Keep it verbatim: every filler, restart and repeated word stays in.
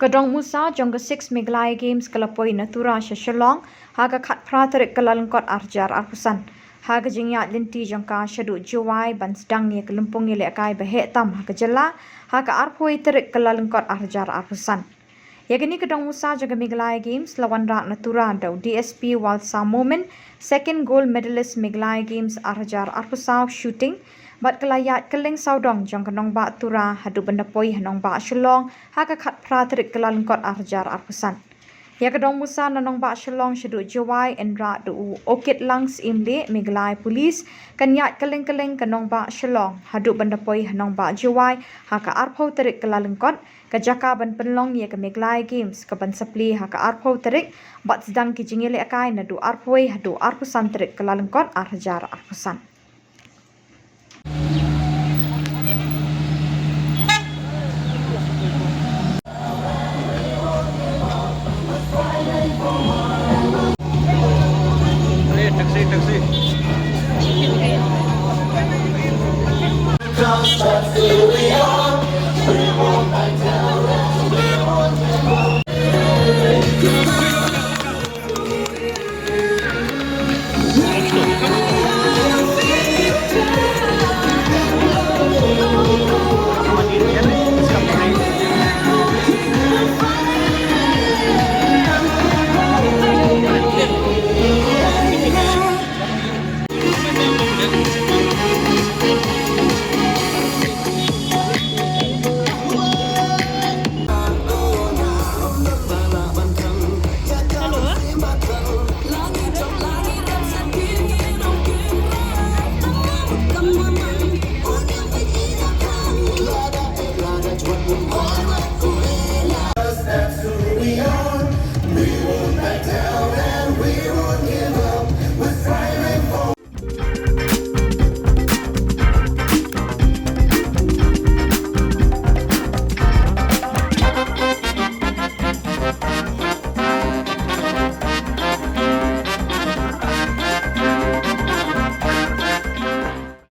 Ka dong musa jong ka six Meghalaya Games ka la poi na Tura sha Shillong ha ka khatphra tarik Kyllalyngkot arhajar arphew san, ha ka jingïaid lynti jong ka shaduh Jowai ban sdang ïa ka lympung ïalehkai baheh tam ha ka jylla ha ka arphew wei tarik Kyllalyngkot arhajar arphew san. Ïa kane ka dong musa jong ka Meghalaya Games la wanrah na Tura da u DSP Walsa Momin, Second Gold Medalist Meghalaya Games arhajar arphew saw Shooting, bad ka la ïaid kylleng sawdong jong ka nongbah Tura haduh ban da poi ha nongbah Shillong ha ka khatphra tarik Kyllalyngkot arhajar arphew san. Ïa ka dong musa na nongbah Shillong shaduh Jowai, ynrah da u Okitlang Syiemlieh, Meghalaya Police, kan ïaid kylleng kylleng ka nongbah Shillong haduh ban da poi ha nongbah Jowai ha ka arphew tarik Kyllalyngkot, ka jaka ban pynlong ïa ka Meghalaya Games kaban sa plie ha ka arphew tarik bad sdang ki jingïalehkai naduh arphew wei haduh arphew san tarik Kyllalyngkot arhajar arphew san.